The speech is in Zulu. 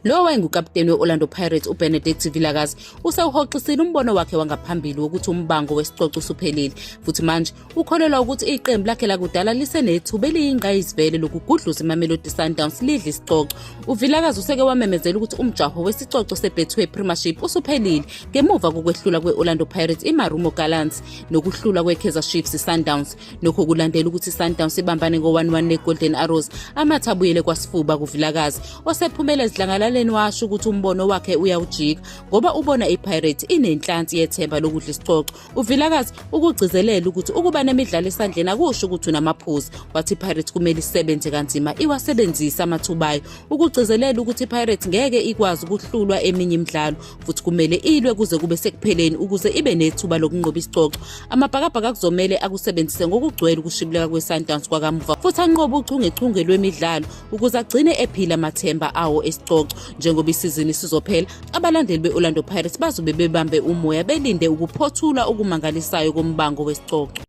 Lo wayengukaputeni we-Orlando Pirates uBenedict Vilakazi usewuhoxisile umbono wakhe wangaphambili wokuthi umbango wesicoco usuphelile futhi manje ukholelwa ukuthi iqembu lakhe lakudala lisenethuba eliyingqayizivele lokugudluza iMamelodi Sundowns lidle isicoco. UVilakazi useke wamemezela ukuthi umjaho wesicoco seBetway Premiership usuphelile ngemuva kokwehlula kwe-Orlando Pirates iMarumo Gallants nokuhlulwa kweKaizer Chiefs iSundowns. Nokho kulandela ukuthi iSundowns ibambane ngo-1-1 neGolden Arrows, amathe abuyele kwasifuba kuVilakazi osephumele ezidlangalaleni washo ukuthi umbono wakhe uyawujika ngoba ubona iPirates inenhlansi yethemba lokudla isicoco. UVilakazi ukugcizelela ukuthi ukuba nemidlalo esandleni akusho ukuthi unamaphuzu, wathi iPirates kumele isebenze kanzima iwasebenzise amathuba ayo. Ukugcizelela ukuthi iPirates ngeke ikwazi ukuhlulwa eminye imidlalo futhi kumele ilwe kuze kube sekupheleni ukuze ibe nethuba lokunqoba isicoco. Amabhakabhaka kuzomele akusebenzise ngokugcwele ukushibilika kweSundowns kwakamuva futhi anqobe uchungechunge lwemidlalo ukuze agcine ephila amathemba awo esicoco. Njengoba isizini isizophela, abalandeli be-Orlando Pirates bazobe bebambe umoya belinde ukuphothulwa okumangalisayo kombango wesicoco.